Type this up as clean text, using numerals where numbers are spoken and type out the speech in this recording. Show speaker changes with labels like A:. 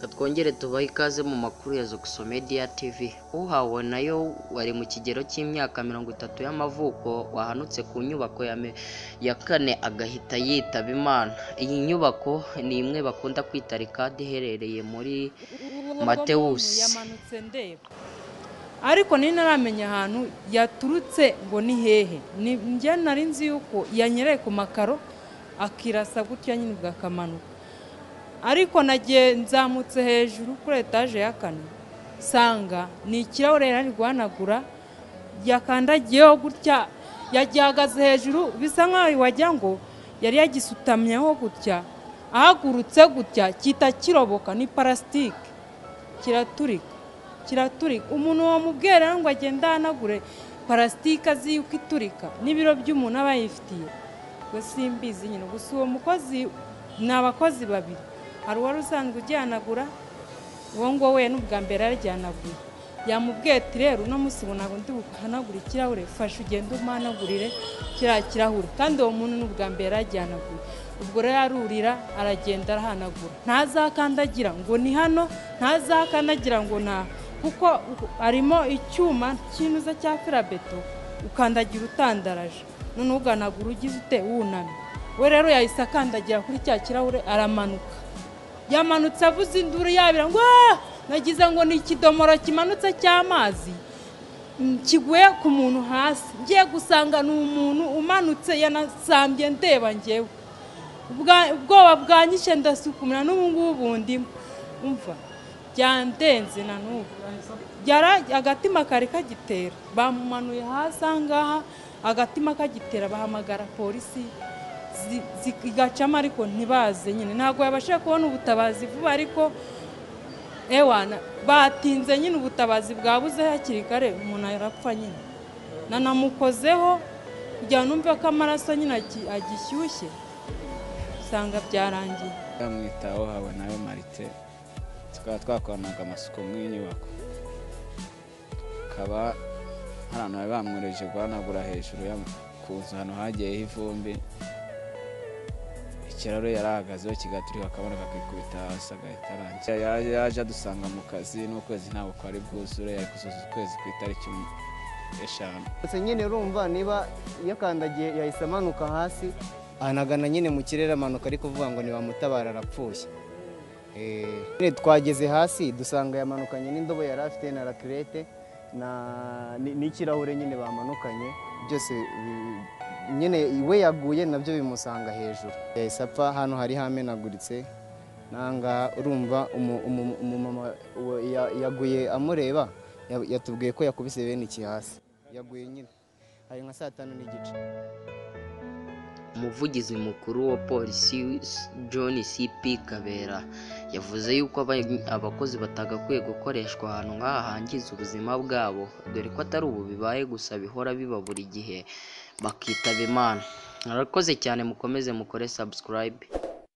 A: Twongere tubahe ikaze mu makuru ya Zoxo Media TV. Uhawe nayo wari mu kigero cy'imyaka 30 y'amavuko wahanutse ku nyubako ya kane agahita yitaba Imana. Iyi nyubako ni imwe bakunda kwita Ricade iherereye muri Mateus.
B: Yamanutse ndeba, ariko nari naramenya ahantu yaturutse ngo ni hehe. Njye nari nzi yuko yanyereye ku makaro akirasa gutya nyine ubwo akamanuka, ariko nagiye nzamutse hejuru kuri etaje ya kane nsanga ni ikirahure yari ari guhanagura yakandagiyeho gutya, yagihagaze hejuru bisa nkaho wagira ngo yari yagisutamyeho gutya, ahagurutse gutya kita kiroboka, ni parasitike kiraturika kiraturika. Umuntu wamubwiye rero ngo agende ahanagure parasitike azi yuko iturika n'ibiro by'umuntu aba yifitiye, ubwo simbizi nyine. Gusa uwo mukozi ni abakozi babiri, hari uwari usanzwe ugihanagura, uwo nguwo we n'ubwa mbere yaragihanaguye, yamubwiye ati rero uno munsi ubu ntabwo ndi buhanagure ikirahure, fasha ugende umanagurire kiriya kirahure, kandi uwo muntu n'ubwa mbere yaragihanaguye. Ubwo rero arurira aragenda arahanagura, ntazakandagira ngo ni hano, ntazakandagira ngo nta, kuko harimo icyuma cy'inuza cya ferabeto ukandagira utandaraje, noneho uganagura ugize ute wunamye. We rero yahise akandagira kuri cya kirahure aramanuka, yamanutse avuze induru yabira ngo nagize ngo ni ikidomoro kimanutse cy'amazi kiguye ku muntu hasi, ngiye gusanga ni umuntu umanutse yanasambye ndeba njyewe, ubwoba bwanyishe ndasukumira n'ubu ngubu ndimo umva byandenze na n'ubu. Agatima kari kagitera, bamumanuye hasi aha ngaha agatima kagitera, bahamagara polisi igacamo ariko ntibaze nyine, ntabwo yabashije kubona ubutabazi vuba, ariko ewana batinze nyine, ubutabazi bwabuze hakiri kare umuntu arapfa nyine. Nanamukozeho kugira ngo numve ko amaraso nyine agishyushye, usanga byarangiye.
C: Bamwitaho Habonayo Marite, tukaba twakoranaga amasuku mu nyubako, akaba hari ahantu bari bamwohereje guhanagura hejuru ku nzu ahantu hagiyeho ivumbi, ikiraro yarahagazeho kigaturika akabona kakikubita hasi agahita arangira. Yaje adusanga mu kazi n'ukwezi ntabwo kwari bwuzure, yari kuzuza ukwezi ku itariki 5.
D: Nyine urumva niba yakandagiye yahise amanuka hasi anagana nyine mu kirere amanuka, ariko kuvuga ngo nibamutabara arapfuye. Twageze hasi dusanga yamanukanye n'indobo yari afite na rakirete n'ikirahure nyine bamanukanye byose nyine, we yaguye nabyo bimusanga hejuru, yahise apfa. Hano hari hamenaguritse nanga, urumva umumama yaguye amureba yatubwiye ko yakubise bene iki hasi, yaguye nyine hari nka saa 5:15.
A: Umuvugizi mukuru wa polisi John CP Kabera yavuze yuko abakozi batagakwiye gukoreshwa ahantu nk'aha hangiza ubuzima bwabo, dore ko atari ubu bibaye gusa, bihora biba buri gihe bakitaba Imana. Murakoze cyane, mukomeze mukore subscribe.